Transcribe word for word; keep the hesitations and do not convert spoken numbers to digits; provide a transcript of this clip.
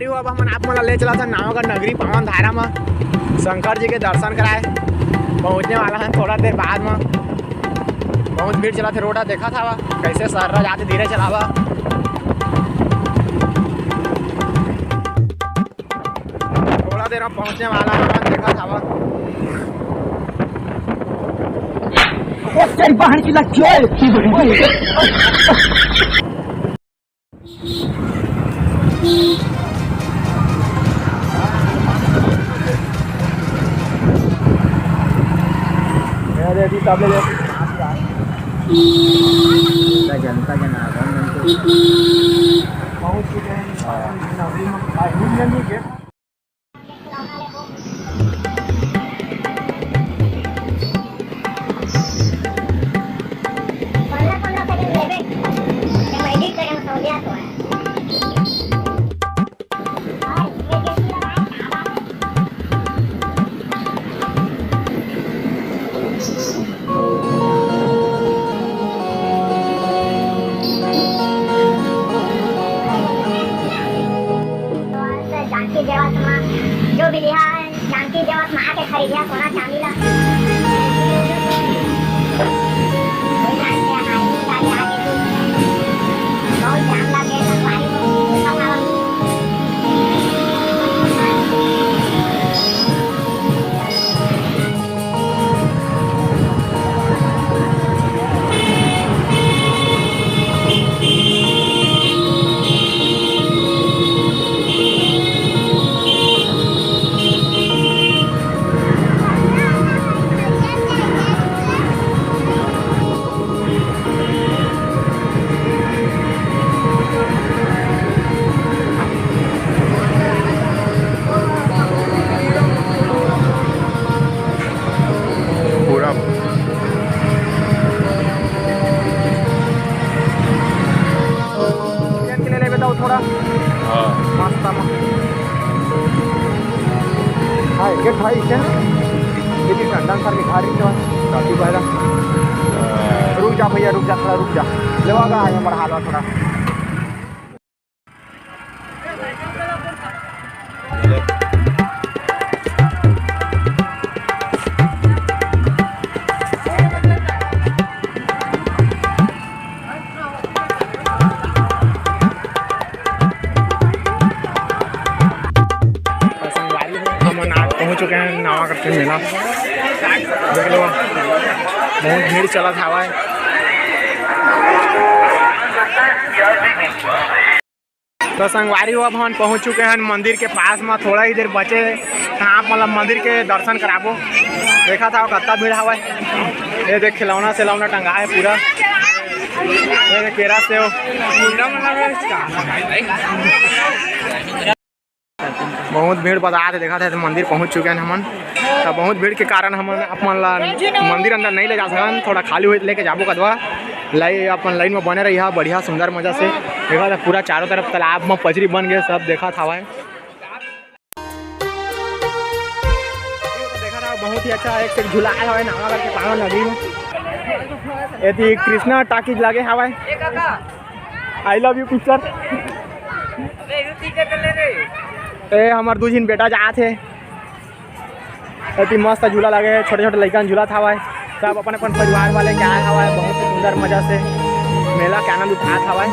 अब हमन आप मन ला ले चलत हन नवागढ़ नगरी पावन धारा म, शंकर जी के दर्शन कराए। पहुँचने वाला हन थोड़ा देर बाद म। बहुत भीड़ चलत हे, रोड ह देखत हवा, कैसे सर्रा जाथे, धीरे चलावा। थोड़ा देर म पहुँचने वाला हन, देखत हवा। ओ तेरी बहन की लग गई। जनता जनार्दन मन के पहुँच चुके हैं। जानकी देवत म जो भी लिहा है, जानकी देवत म आके खरीदिया सोना चांदी ला। बहुत जाम लगे, संगवारी हो, सब आवा। पूरा के ले लेबे त थोड़ा। हाँ। मस्त म। हाँ, एक भाई इसे लेकिन टंडन सर के घर ही तो काफी पहला। रुक जा भैया, रुक जा, थोड़ा रुक जा। लेवा गा, आए हमारा हालवा थोड़ा। संगवारी हो, हमन आज पहुंच चुके हैं नवागढ़ के मेला। देख लो, बहुत भीड़ चलत हवय। तो संगवारी हो, अब हमन पहुंच चुके हैं मंदिर के पास में, थोड़ा ही देर बचे हे, त आप मतलब मंदिर के दर्शन कराबो। देखा था कत्ता भीड़ हवय। ये देख, खिलौना सिलौना टंगा है पूरा। ये देख, केरा सेव। बहुत भीड़ बतात हे, देखत हे, मंदिर पहुंच चुके हैं हमन। त बहुत भीड़ के कारण हमन अपन ला मंदिर अंदर नहीं ले जा सकन, थोड़ा खाली होई त लेके जाबो कदवा। लाई-, अपन लाइन में बने रहिहा, बढ़िया सुंदर मजा से। देखत हे, पूरा चारों तरफ तालाब में पचरी बन गए, सब देखत हवय। देखत हव, बहुत ही अच्छा एक से झूला हवय नवागढ़ के पावन नगरी में। एती कृष्णा टॉकीज लगे हवय। I love you picture। ए, हमर दू झिन बेटा जात हे। अति मस्त झूला लगे हे, छोटे-छोटे लइका मन झूलत हवय। सब अपन-अपन परिवार वाले के आए हवय, बहुत ही सुंदर मजा से मेला के आनंद उठात हवय।